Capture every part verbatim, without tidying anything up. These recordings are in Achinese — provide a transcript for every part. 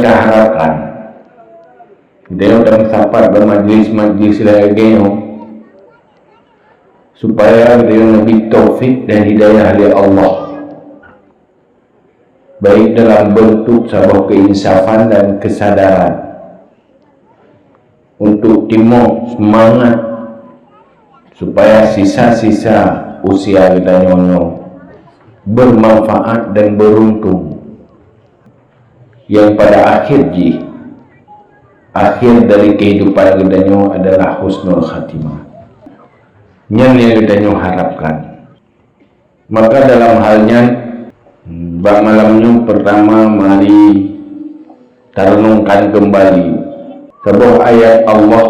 taharapkan, geutanyoe tameusapat bak majlis-majlis lagée nyoe, supaya geutanyoe neubri taufik dan hidayah lé Allah, baik dalam bentuk saboh keuinsafan dan keusadaran, untuk timoh seumangat, supaya sisa-sisa usia geutanyoe nyoe beumanfaat dan beuruntung, nyang pada akhir jih, akhir dari keuhidupan geutanyoe adalah husnul khatimah. Nyan nyang geutanyoe harapkan. Maka dalam hal nyan, bak malam nyoe, peurtama mari tareunungkan keumbali saboh ayat Allah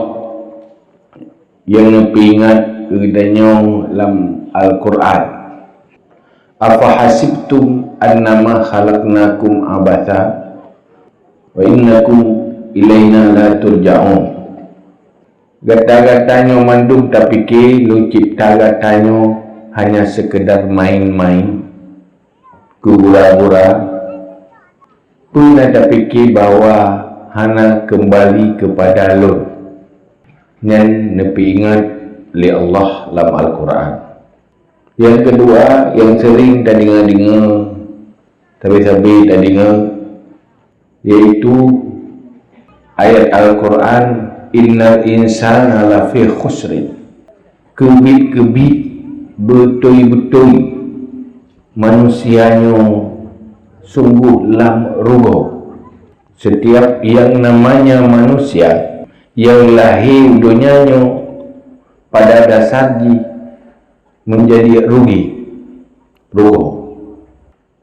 nyang neupeuingat keu geutanyoe lam Al-Qur'an, "Afahasibtum annama khalaqnakum abatha wa innakum ilaina la turja'un." Gata-gata nyoe mandum tapike Lôn cebta gata nyoe hanya seukeudar maén-maén, keu gura-gura? Peue na tapike bahwa hana keumbali keupada Lôn? Nyan neupeuingat lé Allah lam Al-Qur'an. Nyang keudua, nyang seuring tadeungoe-deungoe, sabe-sabe tadeungoe, yaitu ayat Al-Qur'an, "Innal insana lafi khusrin." Keubiet-keubiet, beutôi-beutôi, manusia nyoe sunggoh lam rugoe. Setiap yang namanya manusia yang lahé u donya nyoe pada dasar jih menjadi rugi, rugoe.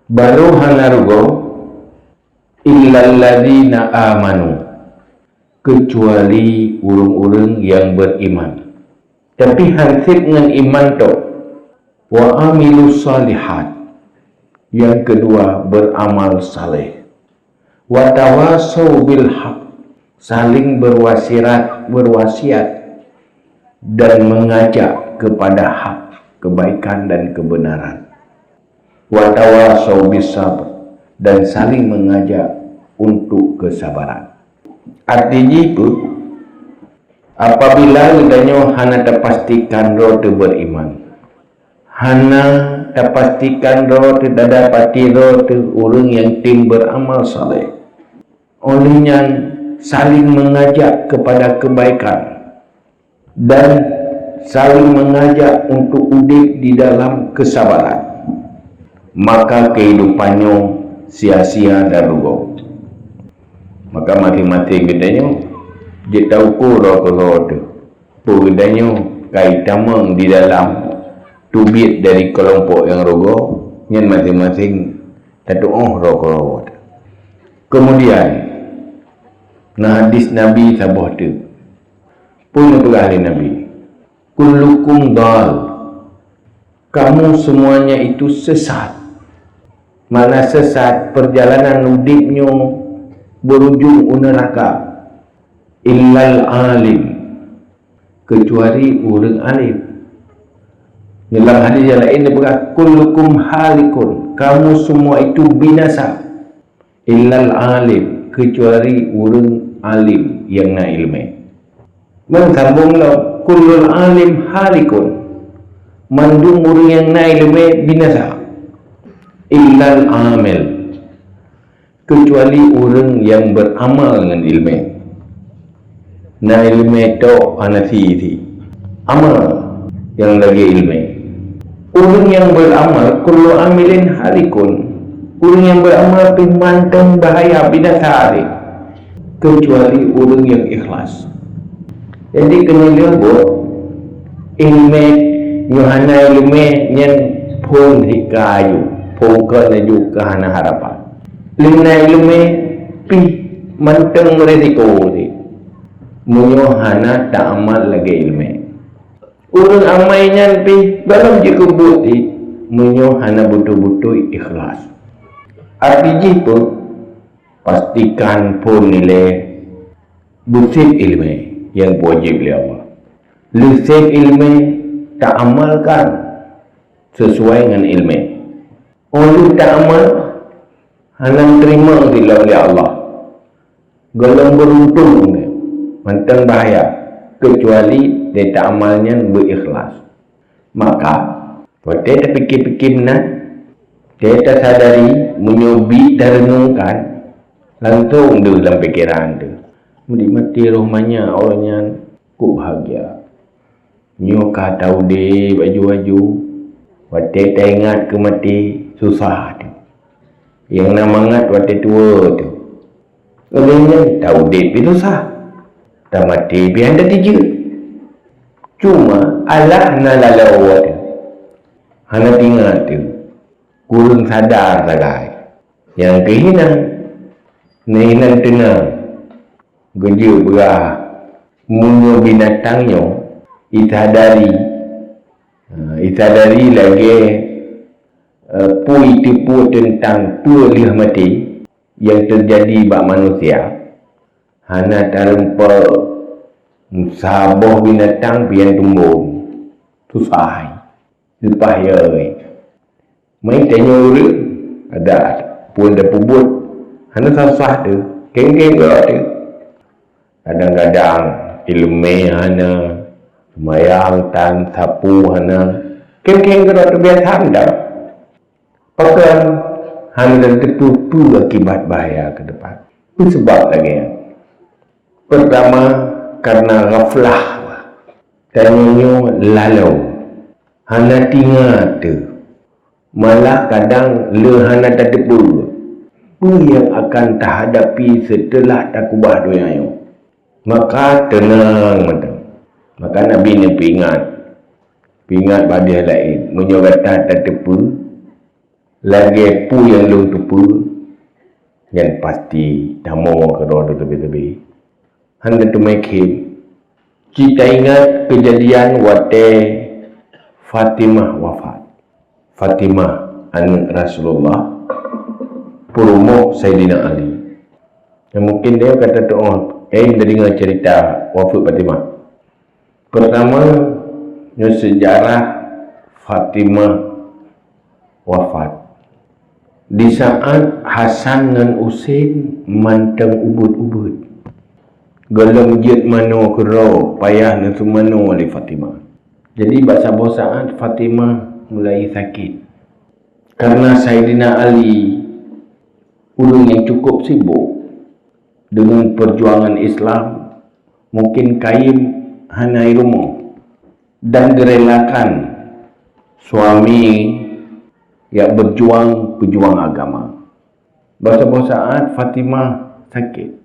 Barô hana rugoe, "Illalladzina amanu," keucuali ureuëng-ureuëng nyang beuriman. Tapi han sép ngon iman tok, "wa amilus shalihat," nyang keudua beuramal saleh, "wa tawasau bil haq," saling berwasiat, berwasiat dan mengajak kepada hak, kebaikan dan kebenaran. "Wa tawasau bis sabr," dan saling mengajak untuk kesabaran. Arti jih peue? Apabila geutanyoe hana tapastikan droe teuh beuriman, hana tapastikan droe teuh, tadapati droe teuh ureuëng nyang tem beuramal saleh, óh lheueh nyan saling mengajak kepada kebaikan dan saling mengajak untuk udép di dalam kesabaran, maka keuhidupan nyoe sia-sia dan rugoe. Maka maséng-maséng geutanyoe jeuet taukur droe keudroe teuh. Peue geutanyoe ka itamong di dalam teubiet dari keulompok nyang rugoe, nyan maséng-maséng tatuoh droe keudroe teuh. Keumudian, na hadis Nabi saboh teuk. Peue neupeugah lé Nabi? "Kullukum dhal." Kamu semuanya itu sesat. Makna sesat, peurjalanan udép nyoe beurujông u neuraka. "Illal alim," keucuali ureuëng alim. Dalam hadis nyang laén neupeugah, "Kullukum halikun," kamu semua itu binasa. "Illal alim," keucuali ureuëng alim nyang na iéleumé. Meusambông lom, "Kullul alim halikun," mandum ureuëng nyang na iéleumé binasa. "Illal amil," keucuali ureuëng nyang beuramal ngon iéleumé. Na iéleumé tok hana sie-sie. Amal nyang lagée iéleumé. Ureuëng nyang beuramal, kullu amilin halikun. Ureuëng nyang beuramal pih mantong bahaya, binasa lé, keucuali ureuëng nyang ikhlas. Jadi keuneuk leumbot, iéleumé nyoe hana iéleumé nyan phon hika aju, phon kon laju ka hana harapan. Lé na iéleumé pih mantong risiko sit, meunyoe hana taamal lagée iéleumé. Ureuëng amai nyan pih gohlom jikeubuet sit, meunyoe hana beutôi-beutôi ikhlas. Arti jih peue? Pastikan phon ilée beusép iéleumé nyang wajéb lé Allah. Leusép iéleumé taamalkan sisuai ngon iéleumé. Óh lheueh taamal, hana teurimong sit lom lé Allah. Gohlom beuruntung nyan, mantong bahya, keucuali teuka amal nyan beu ikhlas. Maka, watée tapike-pike meunan, teuka tasadari meunyoe biet tareunungkan, langsong deuh lam pikeran teuh, "Meunyoe maté roh manyak uroe nyan, kok bahgia." Nyoe ka taudeb aju-aju, watée taingat keu maté, susah teuh. Nyang na mangat watée tuwoe teuh. Lagée nyan taudeb pih susah, tamaté pih hana tijeuet. Cuma Allah na laloe teuh, hana teuingat teuh, kureueng sadar sagai. Nyang keuh hinan, na hinan teunang, geujeuet beurah. Meunyoe binatang nyoe isadari, ha, isadari lagée, eh, peue iteupeue teuntang peue lheueh maté nyang teujadi bak manusia, hana tareumpok saboh binatang pian tumbong. Susah. Leupah yoi. Meutanyoe ureuëng, ada pun tapeubuet, hana sah-sah teuh, keng-keng keudroe teuh. Kadang-kadang iéleumé hana, seumayang tan sapeue hana, keng-keng keudroe teuh biasa mantong. Pakon hana tateupeue peue akibat bahya keu depan. Peue sabab lagée nyan? Peurtama, kareuna ghaflah. Tanyoe nyoe laloe, hana teuingat teuh. Malah kadang le hana tateupeue peue nyang akan tahadapi seuteulah takubah donya nyoe. Maka teunang mantong. Maka Nabi neupeuingat, peuingat bak deuh laén, meunyoe gata tateupeue lagée peue nyang lôn teupeue, nyan pasti tamong keudroe teuh teubi-teubi. Hana teumé khem. Ci taingat keujadian watée Fatimah wafat. Fatimah, aneuëk Rasulullah, peurumoh Saidina Ali. Dan mungkin dia kata tu, oh, eh, dah dengar cerita wafat Fatimah. Peurtama, nyoe seujarah Fatimah wafat. Di saat Hasan ngon Husein mantong ubit-ubit, gohlom jeuet manoe keudroe payah neuseumanoe lé Fatimah. Jadi, bak saboh saat Fatimah mulai sakét. Karena Saidina Ali ureuëng nyang cukup sibuk deungon peujuangan Islam, mungkin kayém hana i rumoh dan geurelakan suami jak beujuang peujuang agama. Bak saboh saat Fatimah sakét.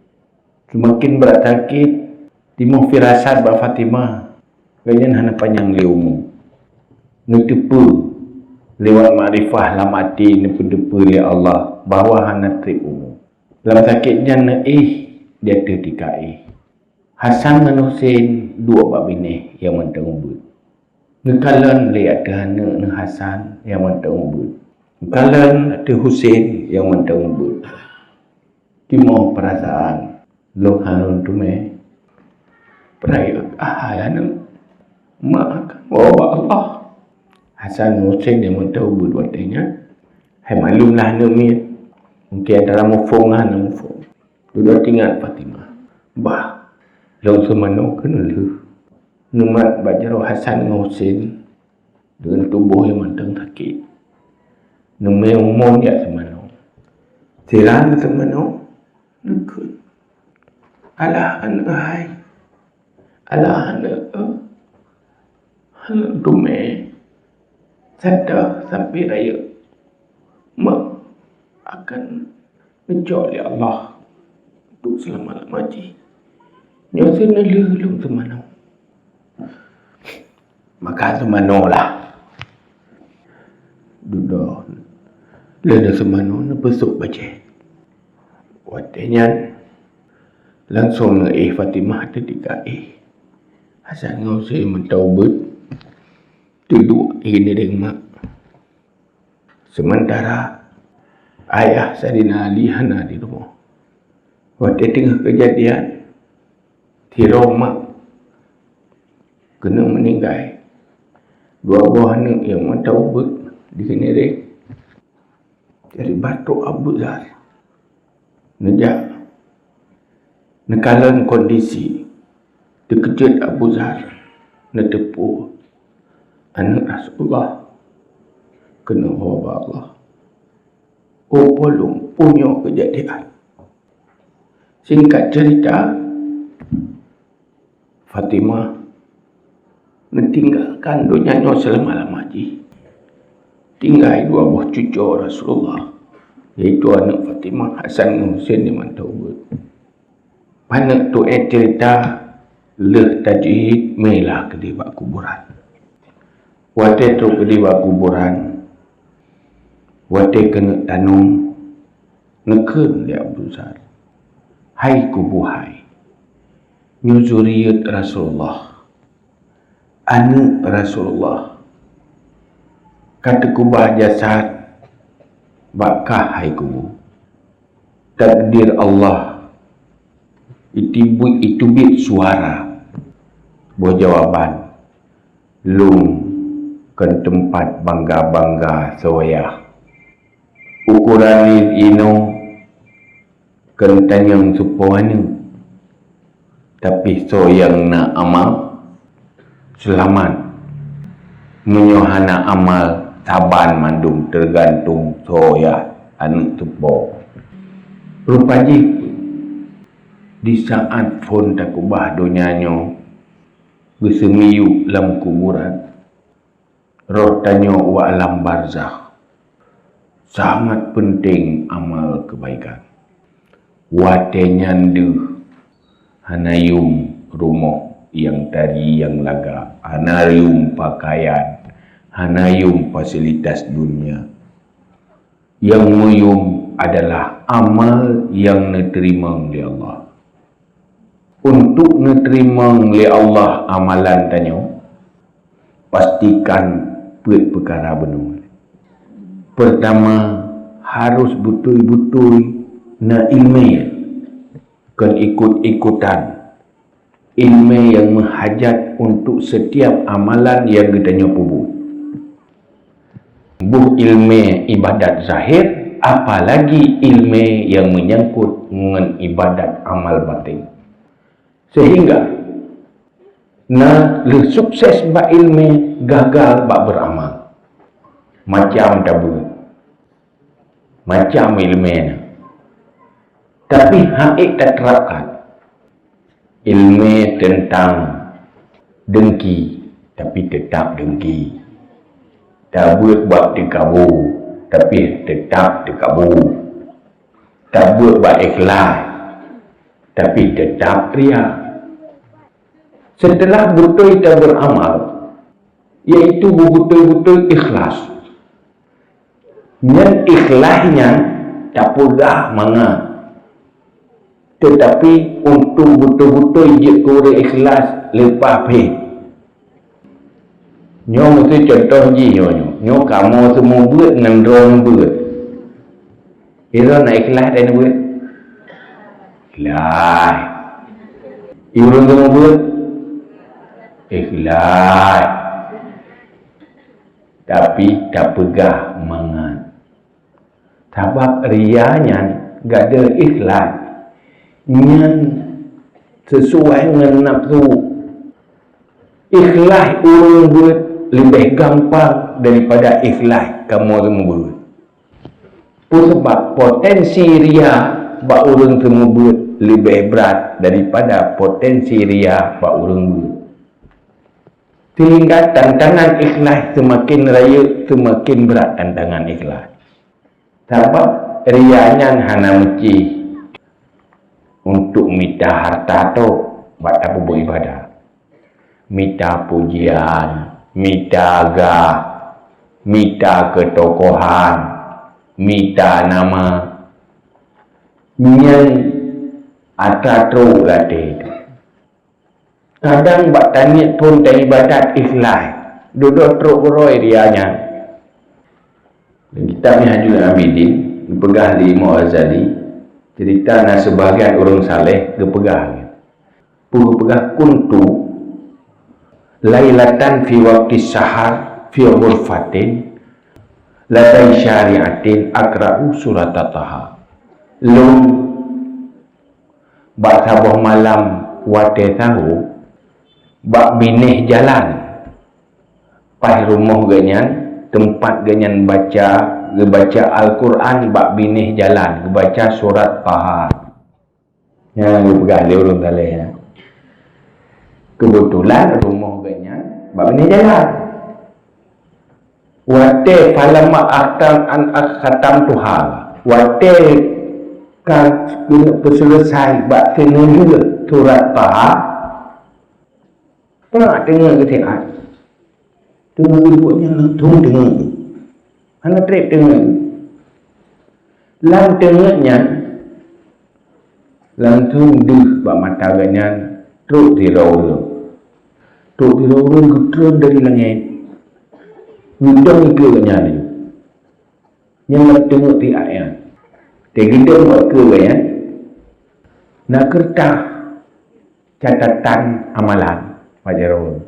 Seumaken brat sakét, timoh firasat bak Fatimah, gobnyan hana panyang lé umu. Neuteupeue lewat makrifah lam até, neupeuteupeue lé Allah bahwa hana treb umu. Lam sakét nyan neuéh di ateueh tika éh. Hasan ngon Husein duek bak binéh nyang mantong ubit. Neukalon lé ateueh aneuëk neuh Hasan nyang mantong ubit. Neukalon ateueh Husein nyang mantong ubit. Timoh peurasaan, lôn hana lôn teumé peurayeuk hai aneuëk. Mak akan woe bak Allah. Hasan ngon Husein nyang mantong ubit watée nyan. Hai maklum lah aneuëk miet. Mungken antara muphom ngon hana muphom. Dudoe teuingat Fatimah, "Bah, lôn seumanoe keuneulheueh." Neumat bak jaroe Hasan ngon Husein deungon tuboh nyang mantong sakét. Neumé umon jak seumanoe. Sira neuseumanoe, neukheun, "Alah aneuëk hai, alah aneuëk, hana teumé, sadah sampoe rayeuk. Mak akan neucok lé Allah untuk seulama-lama jih. Nyoe seuneulheueh lôn seumanoe." Maka seumanoe lah. Dudoe lé neuseumanoe neupeusok bajée. Watée nyan, langsong neuéh Fatimah teutika éh. Hasan ngon Husein mantong ubit, teuduek i nireng mak. Seumantara ayah Saidina Ali hana di rumoh. Watée teungoh keujadian, sidroe mak keuneuk meuninggai. Dua boh aneuëk nyang mantong ubit di keunireng. Jadi batrok Abu Dhar neujak Neukalon kondisi, teukeujot Abu Zar neuteupeue aneuëk Rasulullah keuneuk ho bak Allah. Oh, polong, peue nyoe keujadian. Singkat cerita, Fatimah neutinggalkan donya nyoe seulama-lama jih. Tinggai dua boh cucoe Rasulullah, yaitu aneuëk Fatimah, Hasan ngon Husein, di mantong beuet. Paneuk tuéh cerita, lheueh tajhid, meulah keudeh bak kuburan. Watée trok keudeh bak kuburan, watée keuneuk tanong, neukheun lé Abu Zar, "Hai kubu hai, nyoe zuriet Rasulullah, aneuëk Rasulullah, ka teukubah jasad bak kah hai kubu." Takdir Allah, iteubiet, iteubiet suara, boh jawaban, "Lôn kon teumpat bangga-bangga soe yah. Ukoran inoe kon tanyong soe po aneuëk. Tapi soe nyang na amal, seulamat. Meunyoe hana amal, saban mandum teugantung soe yah aneuëk soe po." Rupa jih, di saát phon takubah donya nyoe, geuseumiyueb lam kuburan, roh tanyoe u alam barzakh, sangat peunteng amal keubaikan. Watée nyan deuh, hana yuem rumoh nyang tari nyang laga, hana yuem peukayan, hana yuem fasilitas dunia. Nyang meuyuem adalah amal nyang neuteurimong lé Allah. Untuk neuteurimong lé Allah amalan tanyoe, pastikan peuet peukara bunoe. Peurtama, harôh beutôi-beutôi na iéleumé, kon ikot-ikotan. Iéleumé nyang meuhajat untuk setiap amalan nyang geutanyoe peubuet. Boh iéleumé ibadat zahir, apalagi iéleumé nyang meunyangkot ngon ibadat amal batin. Sehingga na lheueh sukses bak iéleumé, gagal bak beuramal. Macam tabeuet, macam iéleumé na. Tapi han ék taterapkan. Iéleumé teuntang deungki, tapi teutap deungki. Tabeuet bak teukabu, tapi teutap teukabu. Tabeuet bak ikhlaih, tapi teutap ria. Seuteulah beutôi tabeuramal, yaitu beubeutôi-beutôi ikhlaih. Nyan ikhlaih nyan tapeugah mangat, teutapi untuk beutôi-beutôi jeuet keu ureuëng ikhlaih leupah pih. Nyoe meusti cuntoh jih nyoe, nyoe, nyoe kamoe seumeubeuet ngon droe neubeuet. Droe na ikhlaih dan neubeuet? Ikhlaih. Ureuëng seumeubeuet? Ikhlaih. Tapi tapeugah mangat. Sabab ria nyan gadôh ikhlaih, nyan sisuai ngon nafsu. Ikhlaih ureuëng beuet leubeh gampang daripada ikhlaih kamoe seumeubeuet. Peue sabab? Potensi ria bak ureuëng seumeubeuet leubeh brat daripada potensi ria bak ureuëng beuet. Sehingga tantangan ikhlaih seumaken rayeuk, seumaken brat tantangan ikhlaih. Sabab ria nyan hana meucih untuk mita hareuta tok bak tapeubuet ibadat. Mita pujian, mita gah, mita keutokohan, mita nama. Nyan atra trok lam até teuh. Kadang bak taniet phon taibadat ikhlaih, dudoe trok uroe ria nyan. Kitab Minhajul Abidin geupeugah lé Imam Ghazali, ceurita na seubahagian ureuëng saleh geupeugah, peugah, "Kuntu lailatan fi waqti sahar fi ghurfatin ladai syari'atin aqra'u surata Taha." Lôn Bak saboh malam watée sahô, bak binéh jalan, paih rumoh geuhnyan, teumpat geuhnyan baca, geubaca Al-Qur'an bak binéh jalan, geubaca surat Taha. Nyan geupeugah lé ureuëng saleh nyan. Keubeutulan rumoh geuhnyan bak binéh jalan. Watée falamma akhtam an akhtam tuha, watée ka peuseuleusoe bak sineulheueh surat Taha, prak teungeut geusiat. Teungeut geubuet nyan langsong teungeut. Hana treb teungeut. Lam teungeut nyan, langsong deuh bak mata geuhnyan trok sidroe ureuëng. Trok sidroe ureuëng geutreun dari langét. Geudong ikeue geuhnyan laju. Nyang lam teungeut siat nyan. Teugeudong bak ikeue geuhnyan, na keureutah catatan amalan bak jaroe.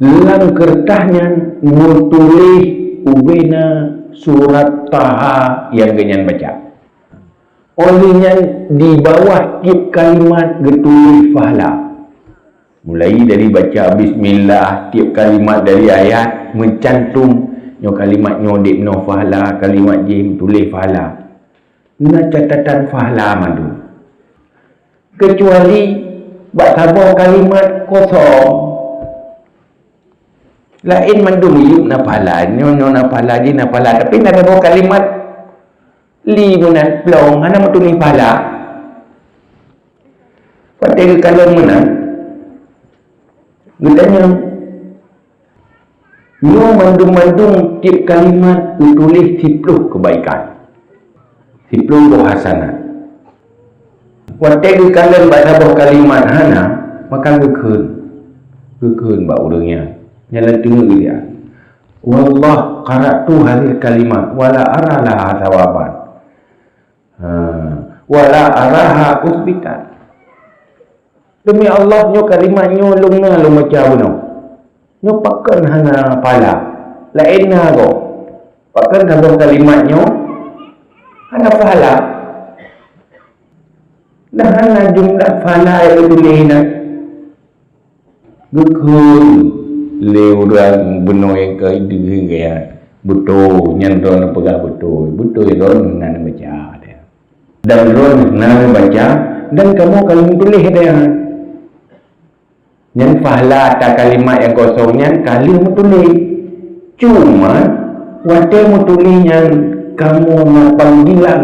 Lam keureutah nyan meutuléh ubena surat Taha nyang geuhnyan baca. Óh lheueh nyan di bawah tieb kalimat geutuléh pahala. Mulai dari baca bismillah, tieb kalimat dari ayat meucantum nyoe kalimat nyoe dek meunoe pahala, kalimat jih meutuléh pahala. Na catatan pahala mandum. Keucuali bak saboh kalimat kosong. Laén mandum yup na pahala, nyoe, nyoe na pahala, jih na pahala, tapi na saboh kalimat li meunan plong, hana meutuléh pahala. Watée geukalon meunan, geutanyong, nyoe mandum-mandum tieb kalimat geutuléh siploh keubaikan, siploh boh hasanat. Watée geukalon bak saboh kalimat hana, maka geukheun, geukheun bak ureuëng nyan, nyan lam teungeut geuh, "Wallah qara'tu hadhil kalimat wala ara laha sawaban." Ha, wala araha usbitat. Demi Allah, nyoe kalimat nyoe lôn na lôn baca bunoe. Nyoe pakon hana pahala? Laén na goe. Pakon saboh kalimat nyoe hana pahala? Nah, hana jumlah pahala nyang geutuléh na. Geukheun lé ureuëng bunoe nyang ka ideuh nyan, beutôi nyan droeneuh peugah beutôi, beutôi droeneuh na neubaca. Dan droeneuh na neubaca, dan kamoe ka lheueh meutuléh nyan. Nyan pahala ata kalimat nyang kosong nyan ka lheueh meutuléh. Cuma watée meutuléh nyan kamoe na panggilan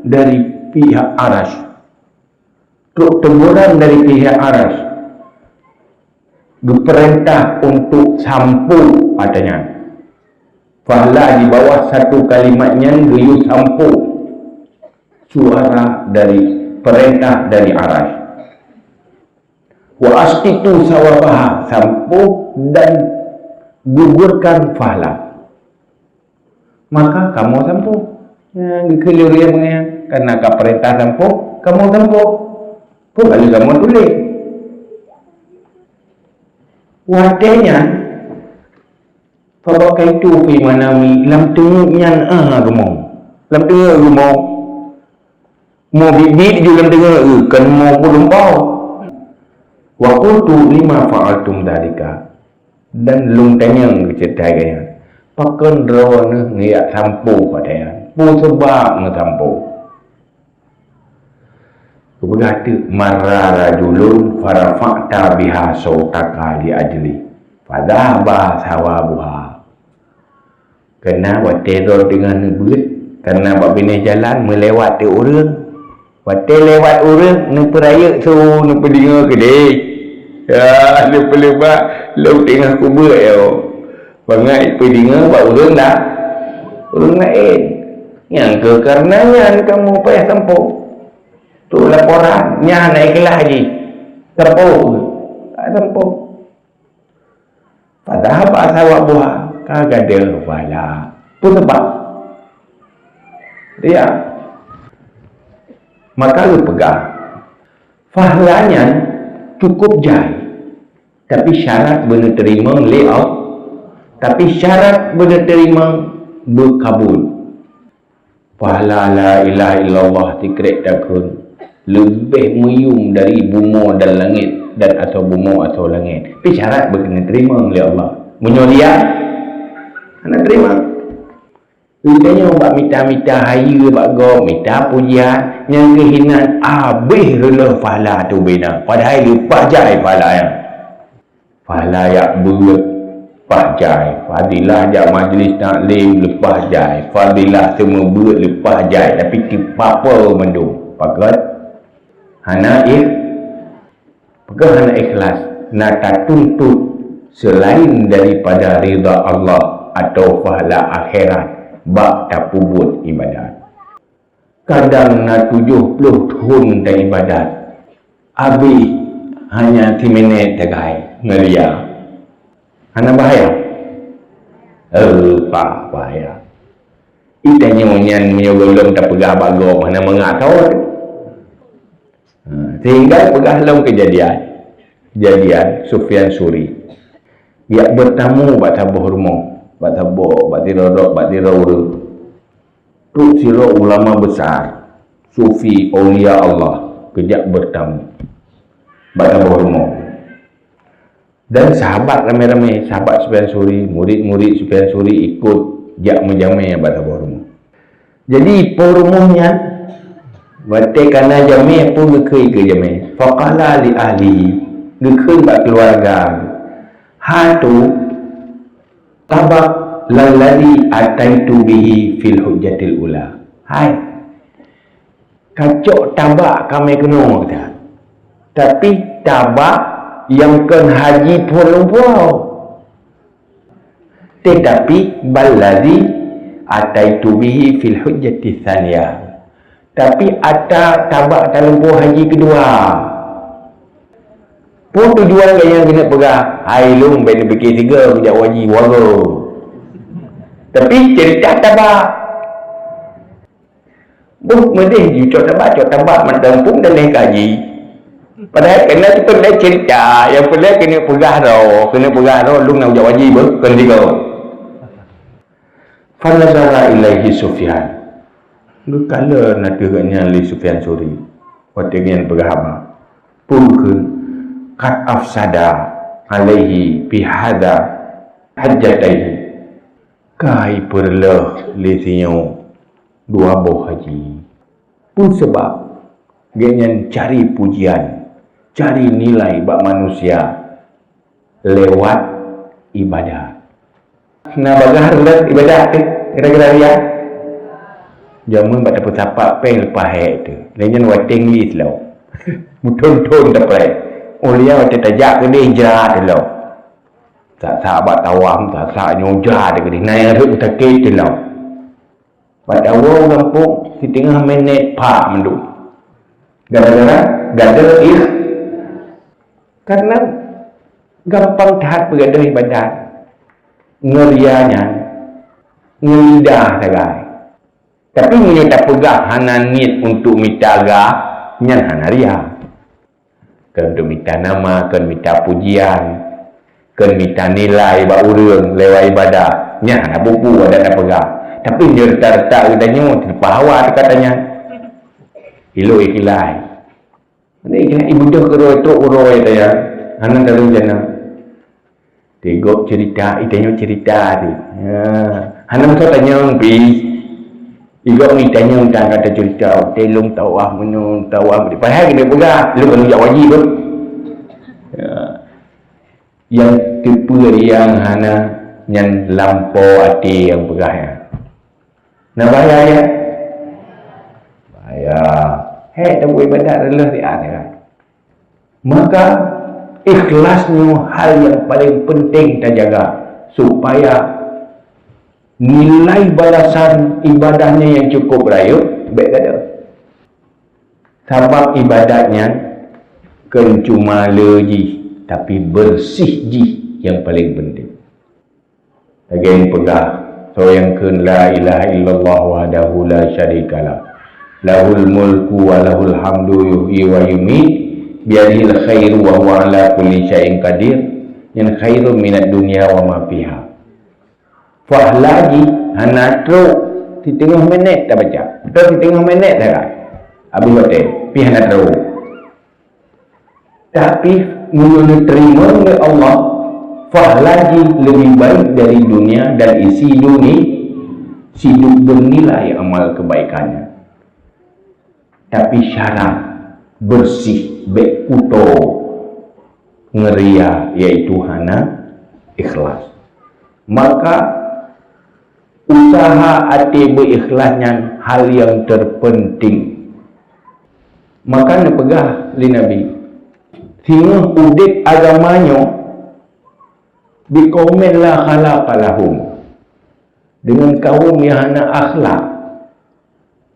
dari pihak Arasy. Trok teguran dari pihak Arasy, geupeurintah untuk sampoe, katanya. Pahala di bawah satu kalimat nyan geuyue sampoe suara dari peurintah dari Arasy. Wa asqitu sawabaha, sampoe dan gugurkan pahala. Maka kamoe sampoe. Nyan geukheun lé ureuëng nyan, kareuna ka peurintah sampoe, kamoe sampoe. Peue ka lheueh kamoe tuléh? Watée nyan, fabakaitu fi manami, lam teungeut nyan ah geumoe. Lam teungeut geumoe. Mo biet-biet ju lam teungoh, kon mo peurumpau. Wa qultu, "Lima fa'altum dzalika?" Dan lôn tanyong keu ceurita geuh nyan, "Pakon droeneuh neujak sampoe padahai? Peue sabab neusampoe?" Geupeugah teuk, "Marra rajulun farafa'ta biha sautaka li ajli, fadzahaba tsawabuha." Keureuna watée droe teungoh neubeuet, keureuna bak binéh jalan meulewat teuk ureuëng. Watée lewat ureuëng, neupeurayeuk su, neupeudeungoe keudeh. Ya, neupeuleubah, lôn teungoh kubeuet yo. Bangai peudeungoe bak ureuëng la-, ureuëng laén. Nyang keuh keureuna nyan kamoe payah sampoe. Tu laporan, nyan hana ikhlas jih. Sampoe. Tak sampoe. Padahai bak sawabuha ka gadeuh pahala. Peue sabab? Ya. Maka geupeugah, pahala nyan cukup jai, tapi syarat beuneuteurima lé Allah, tapi syarat beuneuteurima beukabul. Pahala la ilaha illallah sikrek takheun, leubeh meuyum dari bumoe dan langét, dan asoe bumoe asoe langét. Tapi syarat beu keuneuk teurimong lé Allah. Meunyoe riya, hana teurimong. Geutanyoe bak mita-mita hayeue bak gob, mita pujian, nyang keuh inan abéh reuloh pahala teuh bina, padahai leupah jai pahala nyan. Pahala jak beuet leupah jai, fadilah jak majlis taklim leupah jai, fadilah seumeubeuet leupah jai, tapi teupapoe mandum. Pakon? Hana ikh-, pakon hana ikhlas, na tatuntut seulaén daripada ridha Allah atawa pahala akhirat bak tapeubuet iébadat. Kadang na tujoh ploh thon taiébadat, abéh hanya siminét sagai ngon riya. Hana bahaya? Eh, pa bahaya. Geutanyoe nyan meunyoe gohlom tapeugah bak gob hana mangat thon. Ha, sehingga peugah lom keujadian. Keujadian Sufyan Suri. Geujak beutamu bak saboh rumoh, bak saboh, bak sidroe, bak sidroe ureuëng. Trok sidroe ulama besar, sufi, aulia Allah, geujak beutamu bak saboh rumoh. Dan sahabat ramé-ramé, sahabat Sufyan Suri, murid-murid Sufyan Suri ikot jak meujamé bak saboh rumoh. Jadi, po rumoh nyan, watée ka na jamé, po geukheun keu jamé. Faqala li ahlihi, geukheun bak keuluwarga, "Hatu tabaq lalladzi ataitu bihi fil hujjatil ula." Hai, kacok tabak kamé keunoe gata. Tapi tabak nyang kon haji phon lumpoe. Tetapi balladzi ataitu bihi fil hujjati tsaniyah. Tapi ata tabak talumpoe haji keudua. Peue tujuan gobnyan keuneuk peugah, "Hai lôn, bék neupike sigoe kujak haji, wagoe." Tapi cerita tabak. Boh meudeh jicok tabak, cok tabak mantong pun dan leh kaji. Padahai kena tu pun leh cerita, yang pun leh kena peugah roh, kena peugah roh, lôn nak ujak wajib, kon tiga. Fanazara ilaihi Sufyan. Geukala na teuh gobnyan lé Sufyan Suri. Watée nyan peugah haba. Peue kheun, "Qad afsada alaihi fi hadza hajjataihi." Kai peureuloh lé sinyoe dua boh haji. Peue sabab? Gobnyan cari pujian, cari nilai bak manusia lewat ibadat. Na bagah rot ibadat teuh, gara-gara riya. Jameun bak tapeusapat péng leupah hék teuh. Lé nyan watée ngieng lom. Meuthon-thon tapreh. Oh, lé nyan watée tajak keudeh jrat lom. Sak-sak bak tawaf, sak-sak nyoe jrat keudeh. Na nyang rhot sakét lom. Bak tawoe u gampông, siteungoh minét phak mandum. Gara-gara gadoh ikh-, karena gampang that peugadoh ibadat. Ngon riya nyan, ngon lidah sagai. Tapi meunyoe tapeugah hana niet untuk mita gah, nyan hana riya. Kon untuk mita nama, kon mita pujian, kon mita nilai bak ureuëng lewat ibadat. Nyan hana peue-peue adat tapeugah. Tapi meunyoe rata-rata geutanyoe, teupahawa teuka tanyan. Ilok ikhlas. Ni kena ibudoh keudroe trok uroe taya. Hana dalam jana. Tigok cerita, itanyoe cerita ti. Ha. Hana meusoe tanyong pi. Igok ni tanyong tang kata cerita. Telong tawah meunyoe tawah. Padahai kena peugah, lu kan jak wajib tu. Ya. Yang tipe yang hana nyan lampo até yang peugah ya. Nah, bahaya ya. Bahaya. Hei, tabuat ibadat adalah di akhirat. Maka ikhlas nyoe hal yang paling penting tajaga supaya nilai balasan ibadahnya yang cukup rayeuk bèk gadôh. Sabab ibadat nyan kon cuma le jih, tapi bersih jih yang paling penting. Lagèe peugah, soe nyang kheun la ilaha illallah wahdahu la syarikalah. Lahul mulku wa lahul hamdu yuhyi wa yumiit, biyadihil khairu wa huwa ala kulli syai'in qadir. Nyan khairun minad dunya wa ma fiha. Pahala jih hana trok siteungoh minét tabaca. Trok siteungoh minét sagai. Habéh watée, pih hana trok. Tapi meunyoe neuteurimong lé Allah, pahala jih leubeh baik dari dunia dan isi dunia, siduk bernilai amal kebaikannya. Tapi syarat bersih, bék putôh ngon ria, yaitu hana ikhlas. Maka usaha até beuikhlas nyan hal nyang terpenting. Maka neupeugah lé Nabi, singoh udeb agama nyoe, biqaumin la khalaqa lahum, deungon kawöm nyang hana akhlak,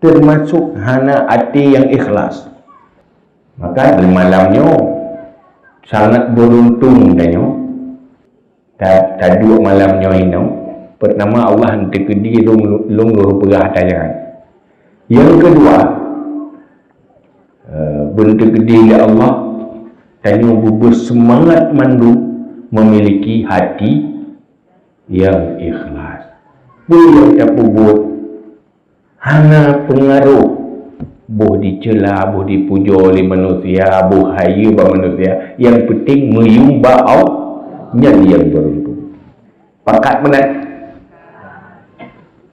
teumasok hana até nyang ikhlas. Maka di malam nyoe sangat beuruntung tanyoe. Ta-, taduek malam nyoe inoe, peurtama Allah eunteuk keudeh lôn, lôn lôn peugah ata nyan. Nyang keudua, eh, beunteuk keudeh lé Allah, tanyoe beubeuet seumangat mandum memiliki hati nyang ikhlas. Peue nyang tapeubuet hana peungaroh, boh diceula, boh dipujoe lé manusia, boh hayeue bak manusia, nyang peunteng meuyum bak Allah, nyan nyang beuruntung. Pakat meunan?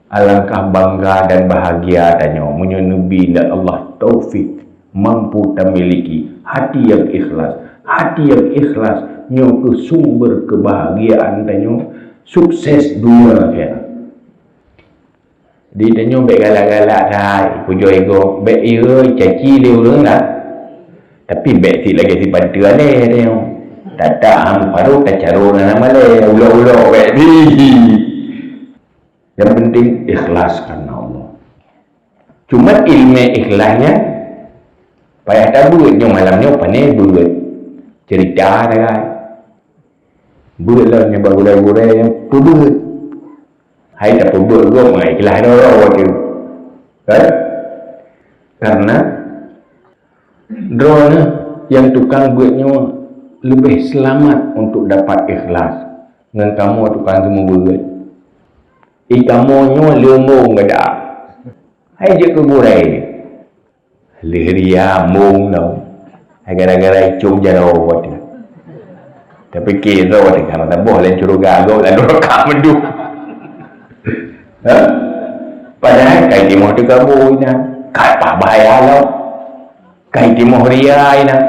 Alangkah bangga dan bahagia tanyoe meunyoe neubi lé Allah taufik mampu tamiliki hati nyang ikhlas. Hati nyang ikhlas nyoe keuh sumber keubahagiaan tanyoe, sukses dunia akhirat. Di tanyoe bék galak-galak that, pujoe ego, bék ié caci lé ureuëng lah. Tapi bék sit lagée sit panteue alée tanyoe. Tatak han meuparoh, tacaro na malée, ulok-ulok bék di. Yang penting ikhlas karena Allah. Cuma ilmu ikhlasnya payah tabeuet nyoe malam nyoe pane beuet cerita sagai. Beuet lah nyoe bak gurée-gurée nyang peubeuet. Hai tapeubeuet gob ngai ikhlas droe-droe tu. Kan? Karena droeneuh nyang tukang beuet nyoe leubeh seulamat untuk dapat ikhlas ngon kamoe tukang seumeubeuet. I kamoe nyoe leumbong gada. Hai jeuet keu gurée. Lheueh ria mong tau. Hai gara-gara icong jaroe watée. Tapi kira watée kana taboh laén syeuruga gob lalu raka meudum. Ha? Padahai kai timoh teuka bui na. Kai pah bahaya lom. Kai timoh ria inan.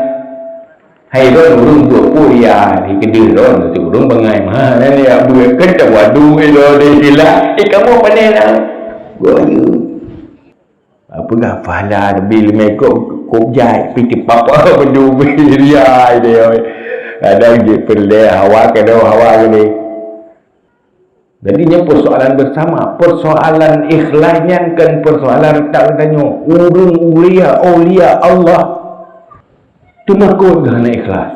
Hai lôn ureuëng buet peue ria di keudeh lôn tu ureuëng bangai mah. Nan ya buet kan tak wadu ilo deh sila. Eh kamoe pane na. Goyo. Peugah pahala leubeh leumé kop, kop jai, pih tipap beudôh ria idéh. Kadang jeuet peureulée hawa keudroe hawa keudeh. Jadi nyoe persoalan bersama, persoalan ikhlas nyan kan persoalan tak tanyoe. Ureuëng ulia, aulia Allah teumakot geuh hana ikhlas.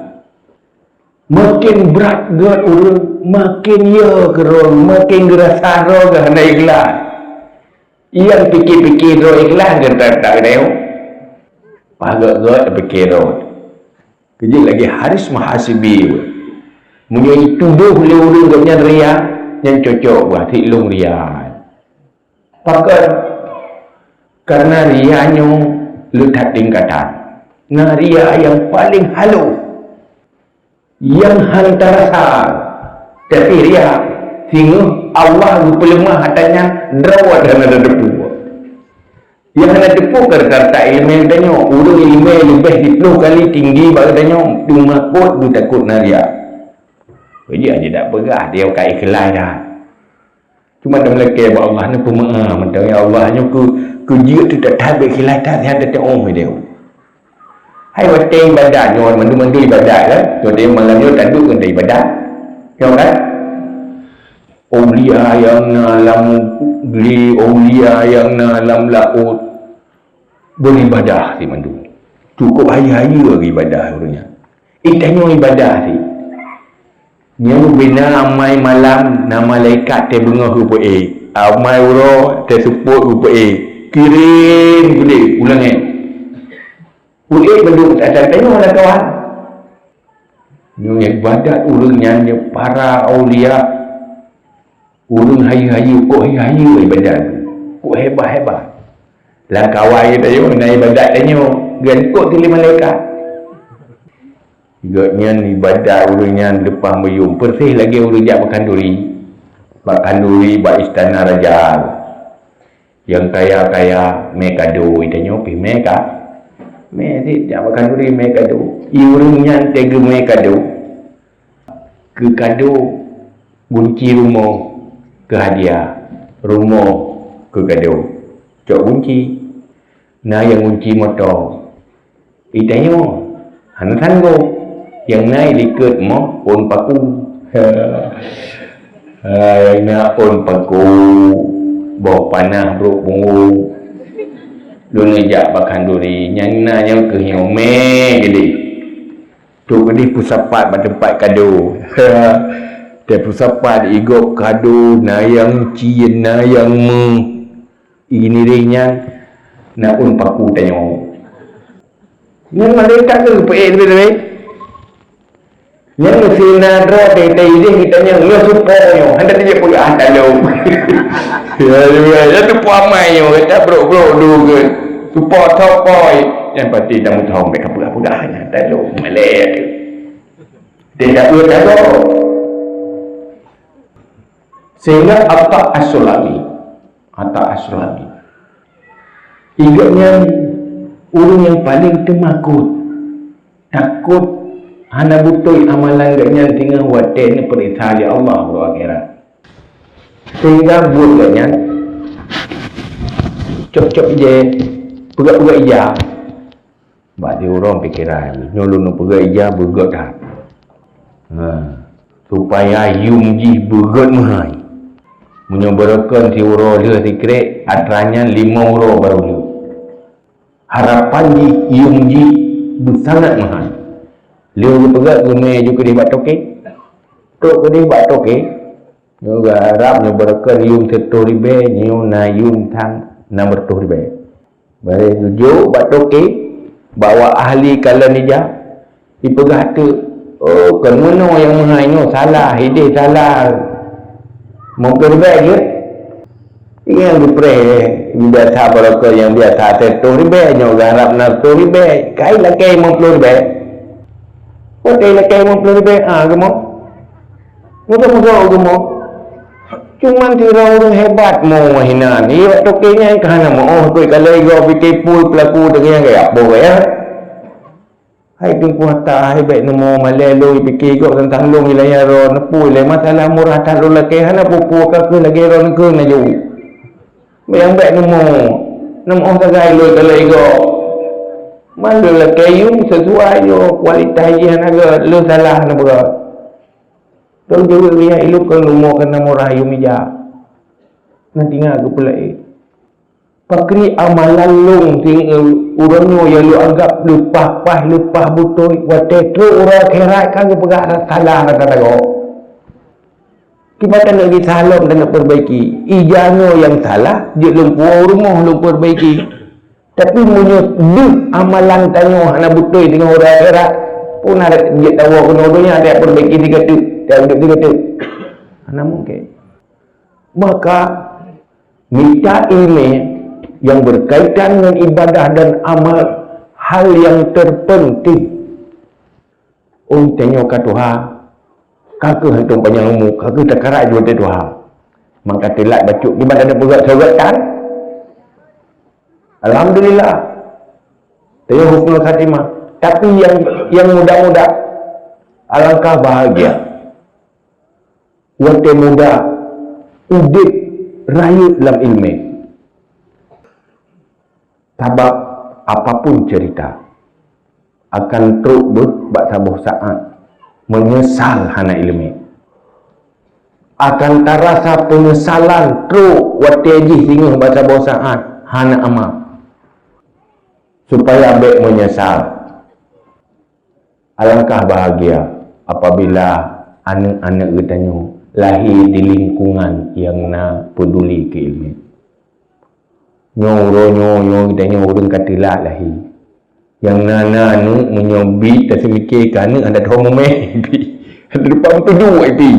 Makin brat gét ureuëng, makin yo keudroe, makin geurasa droe geuh hana ikhlas. Nyang pike-pike droe ikhlas geutanyoe. Pah gét-gét pike droe. Keujeuet lagée Haris Muhasibi. Meunyoe jitudôh lé ureuëng gobnyan ria, nyan cocok bah siklong ria. Pakon? Karena ria nyoe le that tingkatan. Na ria nyang paleng halo. Nyang hana tarasa, tapi ria, singoh Allah geupeuleumah atra nyan, droe hana tateupeue. Nyang hana teupeue ka rata-rata iéleumé geutanyoe, ureuëng iéleumé leubeh siplôh kali tinggi bak geutanyoe, teuma kot geutakot na ria. Jadi, hana jidak peugah dia ka ikhlas dah. Cuma tameulakée bak Allah ni peumeu'ah mantong, ya Allah nyoe keu, keu jeuet teutatap bak ikhlas that nyan teutu'oh idéh. Hai watée ibadat nyoe mandum-mandum ibadat kan? Watée malam nyoe taduek ngon ibadat. Nyoe kan? Aulia nyang na lam gli, aulia nyang na lam laôt beuribadah si mandum. Cukup hayeue-hayeue ibadah ureuëng nyan. Itanyoe ibadah si. Nyan bina amai malam na malaikat teubeungoh geupeuék, amai uroe teuseupôt geupeuék, kirém keudeh u langét. Peuék mandum atra tanyoe lam kawan. Nyoe ibadat ureuëng nyan nyoe para aulia. Ureuëng hayeue-hayeue, kok hayeue ibadat, kok hebat-hebat. Lam kawai tanyoe na ibadat tanyoe, geuangkot lé malaikat. Gobnyan ibadat ureuëng nyan leupah meuyuem, persis lagée ureuëng jak bakhanduri. Bakhanduri bak istana raja. Nyang kaya-kaya mé kado, tanyoe pih mé ka. Mé cit jak bakhanduri mé kado. I ureuëng nyan teuh geumé kado. Keu kado gunci rumoh, keu hadiah rumoh keu kado. Cok gunci. Na nyang gunci moto. I tanyoe hana sanggob. Nyang na i likot moh ôn paku. Ha, nyang na ôn paku, boh panah brok punggong. Lôn jak bakhanduri, nyang na nyoe keuh nyoe mé geude. Trok keudeh peusapat bak teumpat kado. Teuh peusapat i gob kado, na nyang cien, na nyang meuh. Iniréh nyan na ôn paku tanyoe. Nyan malaikat tu peuék leubeh-leubeh. Nyan meusina droe teuh ideh geutanyoe nyoe supo nyoe, hana teupeugah talom. Ya, ya, ya, tu puamai nyoe, gata brok-brok du ke. Supo thopoi. Nyang pasti tamu thom bèk ka peugah-peugah nyan talom. Malée tu. Tidak boleh tahu. Sehingga Atta As-Sulami, Atta As-Sulami, i gobnyan ureuëng nyang paleng teumakot, takot hana beutôi amalan gobnyan singoh watée neupeuriksa lé Allah uroe akhirat. Sehingga buet gobnyan cop-cop ijée, peugah-peugah ija. Bak siuroe pikeran, nyoe lôn peugah ija beugét that. Ha, supaya yuem jih beugét meuhai. Meunyoe beureukan siuroe lheueh sikrek, atra nyan limong uroe barô lheueh. Harapan jih yuem jih beusangat meuhai. Lheueh geupeugét geumé ju keudeh bak toke. Trok keudeh bak toke, nyoe geuharab nyoe beureukan yuem sireutoh ribée, nyoe na yuem sang nam reutôh ribée. Baré geujok bak toke, bak ahli kalon ija, ipeugah teuk, "Oh, kon meunoe nyang meuhai nyoe salah, ideh salah." Meupeuribée jeuet. Nyang geupreh, biasa barokon nyang biasa sireutoh ribée, nyoe geuharab na reutôh ribée, kai lakée limong ploh ribée. Watée lakée limong ploh ribée, ah, geumoe. Meugoe-meugoe geumoe. Cuman sidroe ureuëng hebat mo hinan. Iya, bak toke nyan ka hana meuoh, kui kalai goe pike pui pelaku deungon gaya boh gaya. Hai Teungku Hatta, hai bék neumo malée lôn pike gob teuntang lôn ilaya droe neupui lé masalah murah that lôn lakée hana peue-peue ka keuh lagée droe neukheun laju. Nyang bék neumo, neumoh sagai lôn kalai gob. Man lôn lakée yuem sesuai jo kualitas jih hana gét, lôn salah hana beurot. Lôn jaweueb riyak ilôn keu leumo keu na murah yuem ija. Nyan teungoh geupeulakée. Pakri amalan lôn singoh uroe nyoe nyang lôn anggab leupah paih leupah beutôi, watée trok uroe akhirat ka geupeugah salah rata-rata gob. Kiban taneuk geusalom taneuk peurbaiki. Ija nyoe nyang salah, jeuet lôn puwoe u rumoh lôn peurbaiki. Tapi meunyoe deuh amalan tanyoe hana beutôi teungoh uroe akhirat, peue na jeuet tawoe keunoe donya, tapeurbaiki sigateuk, taudép sigateuk. Hana mungken. Maka, mita ileumé nyang beukaitan ngon ibadah dan amal hal nyang teupeunténg. Ôn tanyoe ka tuha, ka keuh hantom panyang umu, ka keuh takarak jeuet tuha. Maka teulat bacut kiban taneuk peugét soe gét tan. Alhamdulillah. Tanyoe husnul khatimah. Tapi nyang, nyang muda-muda, alangkah bahagia. Watée muda, udép rayeuk lam ileumé. Sabab apapun ceurita, akan trok beuh bak saboh saát meunyeusal hana ileumé. Akan tarasa peunyesalan trok watée jih singoh bak saboh saát hana amal. Supaya bék meunyeusal. Alangkah bahagia apabila aneuëk-aneuëk geutanyoe lahé di lingkungan nyang na peuduli keu ileumé. Nyoe uroe nyoe, nyoe geutanyoe ureuëng ka teulat lahé. Nyang na, na aneuëk meunyoe bit taseumiké keu aneuëk hana teuho mumé pih. Hana teupeu meutuju pih.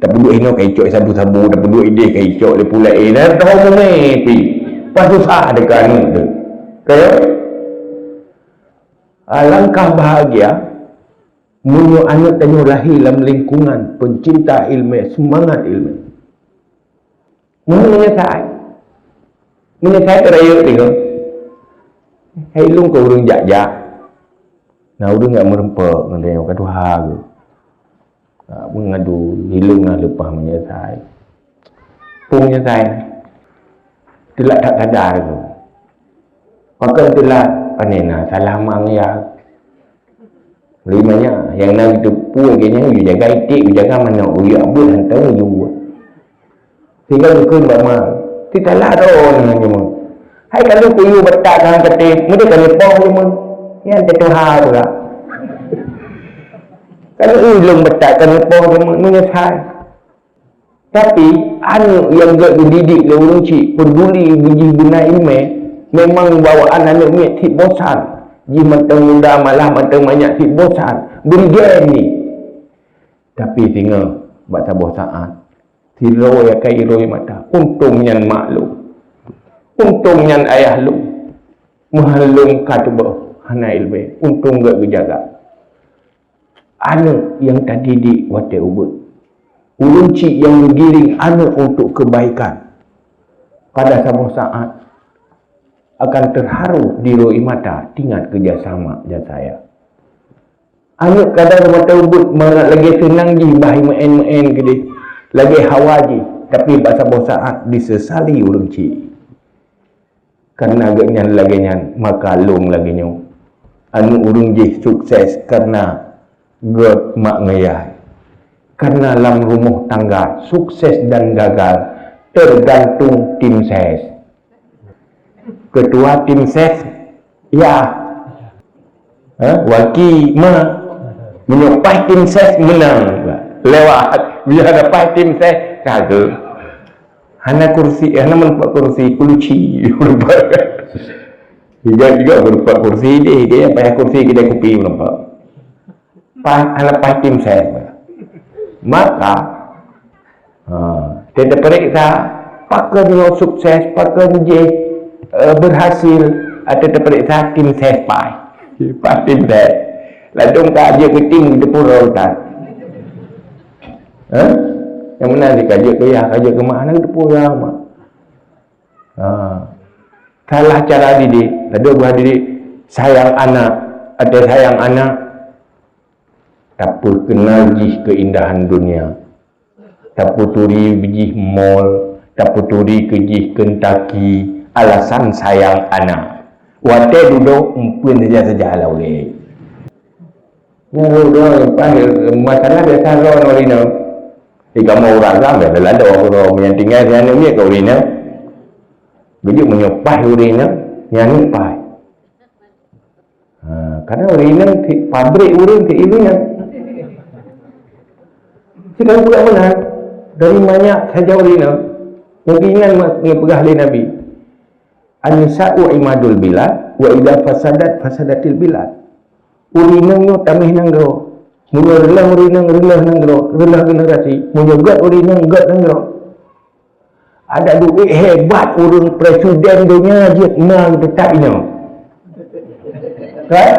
Tapeuduek inoe ka icok sabu-sabu, tapeuduek ideh ka icok lé pula, eh, hana teuho mumé pih. Pasusah dekat aneuk tu. Kaya? Alangkah bahagia meunyoe aneuk tanyoe lahé lam lingkungan pencinta ilmu, semangat ilmu. Meuheuet meunyeusai. Meunyeusai teurayeuk deungoe. Hai lôn keu ureuëng jak-jak. Na ureuëng nyang meureumpok ngon tanyoe ka tuha geuh. Nak meungadu, ilôn na leupah meunyeusai. Peue meunyeusai? Teulat that sadar geuh. Pakon teulat? Pane na salah mak ngon yah. Lima nyan, nyang na geuteupeue keu nyan, geujaga iték, geujaga manok, geuyue beuet hantom geuyue. Sehingga geukheun bak ma, "Teutalak droeneuh nyoe." Hai ka lheueh kuyue batak kang katé, meudeh ka neupoh lé mon. Nyan teutuha pula. Ka lheueh lôn batak ka neupoh lé mon, meunyeusai. Tapi, aneuk nyang gét geudidik lé ureuëng chik, peuduli jih beuna iéleumé, memang bawaan aneuk miet cit bosan. Jih mantong muda malah mantong manyak cit bosan. Bri gét nyan. Tapi singoh bak saboh saát, sidroe nyang ka iroi mata. Untông nyan mak lôn. Untông nyan ayah lôn. Meuhan lôn ka teuboh hana iéleumé. Untông gét geujaga. Aneuk nyang tadidik watée ubeuet. Ureuëng chik nyang geugiring aneuk untuk kebaikan. Pada saboh saát akan terharu di roi mata teuingat keujasa mak dan saya. Aneuk kadang mata ubeuet mangat lagée seunang jih bah meu'en-meu'en keudeh lagée hawa jih, tapi bak saboh saát disesali ureuëng chik. Kareuna geuhnyan lagée nyan, maka lôn lagée nyoe. Aneuk ureuëng jih sukses kareuna gét mak ngon yah. Kareuna lam rumoh tangga, sukses dan gagal teugantung tim ses. Keutua tim ses, yah. Ha? Waki ma. Meunyoe paih tim ses meunang. Lewat. Bila ada paih tim ses, kagok. Hana kursi, hana meureumpok kursi, kuluci. Juga-juga meureumpok kursi deh, dia payah kursi kedai kupi meureumpok. Paih, hana paih tim ses. Maka, ha, kita periksa, pakon nyoe sukses, pakon jih, eh, berhasil, atau terperiksa tim ses paih. Paih tim ses. Ladôm ka aja ke tim di pura utan. Ha? Yang mana dia kaji ke yah, kaji ke mak, anak di pura mak. Ha. Salah cara didik, ladôm buah didik sayang anak, ada sayang anak, tapi kenal jih keindahan dunia. Taputuri jih mall, taputuri keu jih Kentucky, alasan sayang anak. Watée dudoe empeuen saja-saja lam ulée. Nyan uroe leupah masalah biasa droe ngon inong. Di kamoe ureueng agam ya lalo uroe nyang tinggai di aneuk miet keu ureueng inong. Beujeuet meunyoe paih ureueng inong, nyan paih. Ha, kadang ureueng inong ti-, pabrik ureueng ti ibu nyan. Sekarang bukan benar. Dari banyak saja ureueng inong. Yang keinginan ma-, yang peugah lé Nabi. An-nisa'u imadul bilad, wa idza fasadat fasadatil bilad. Ureueng inong nyoe tameh nanggroe. Meunyoe reuloh ureueng inong, reuloh nanggroe, reuloh generasi. Meunyoe gét ureueng inong, gét nanggroe. Ada duit hebat ureueng presiden donya jeuet ma teutap inong. Kan?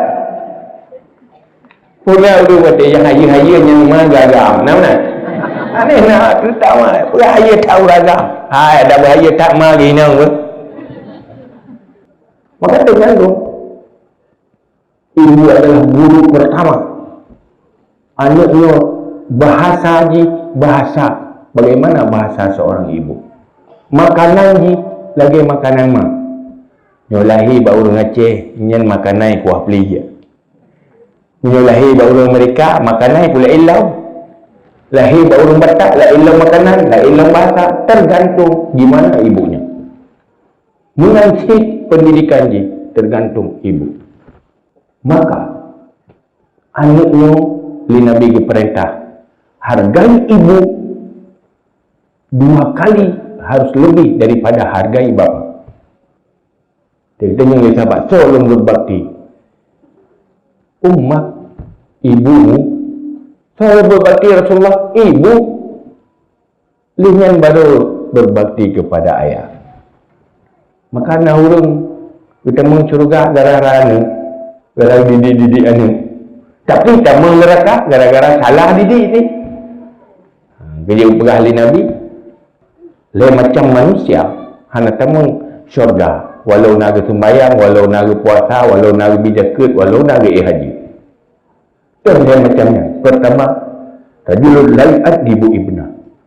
Puna ureueng watée nyang hayeue-hayeue nyang ma gagam. Nah, nah. Aneh na teutap ma. Pura hayeue that ureueng agam. Hai, ada bahayeue that ma geuh inong. Maka tergantung. Ibu adalah guru pertama. Aneuk nyoe bahasa jih bahasa. Bagaimana bahasa seorang ibu? Makanan jih lagée makanan ma. Nyoe lahé bak ureueng Aceh, nyan makanan kuah pli. Nyoe lahé bak ureueng Amerika, makanan pula ilong. Lahé bak ureueng Batak, la ilong makanan, la ilong bahasa. Tergantung gimana ibunya. Meunan cit pendidikan jih tergantung ibu. Maka, aneuk nyoe lé Nabi geupeurintah, hargai ibu dua kali harus lebih daripada hargai bapak. Jadi, tanyong lé sahabat, "Soe lôn beubakti?" "Ummak, ibumu." "Soe lôn beubakti, ya Rasulullah?" "Ibu." Lheueh nyan baru berbakti kepada ayah. Maka na ureuëng geutamong syeuruga gara-gara aneuëk, gara didik-didik aneuëk. Tapi tamong neuraka gara-gara salah didik ni. Ha, geujeuet peugah lé Nabi, lé macam manusia hana tamong syurga, walau na geuseumbayang, walau na geupuasa, walau na geubi jakeuet, walau na geuék haji. Dan lain macam nyan. Pertama, rajulun la yu'addibu ibna.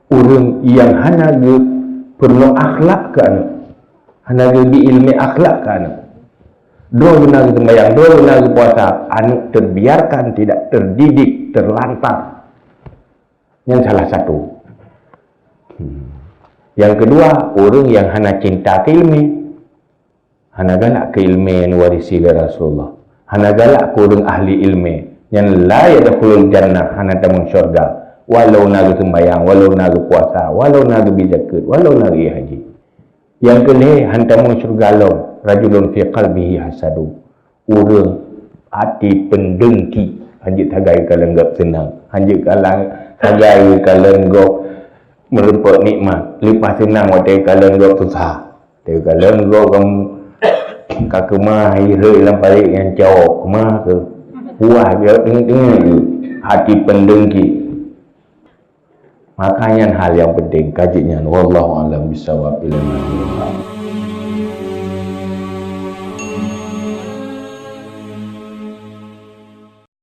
Ureuëng nyang hana geupeurunoe akhlak keu aneuëk. Hana geubi ileumé akhlak keu aneuëk. Droe beuna geuseumbayang, droe beuna geupuasa, aneuëk terbiarkan, tidak terdidik, terlantar. Nyan salah satu. Hmm. Yang kedua, ureuëng nyang hana cinta keu ileumé. Hana galak keu ileumé nyang warisi lé Rasulullah. Hana galak keu ureuëng ahli ileumé. Nyan la yadkhulul jannah, hana tamong syurga. Walau na geuseumbayang, walau na geupuasa, walau na geubi jakeuet, walau na geuék haji. Nyang keu lhée, hana tamong syurga lom, rajulun fi qalbihi hasadu. Ureuëng até peundengki, hanjeuet sagai geukalon gob seunang, hanjeuet kalon, sagai geukalon gob meurumpok nikmat, leupah seunang watée geukalon gob susah. Watée geukalon gob kamu ka keumah, hai rhot lam paléng nyang cawök, keumah keu puah, jaweueb teungeut-teungeut jih, até peundengki. Maka nyan hal nyang penting, ka jeuet nyan. Wallahu a'lam bishawab. Ilmu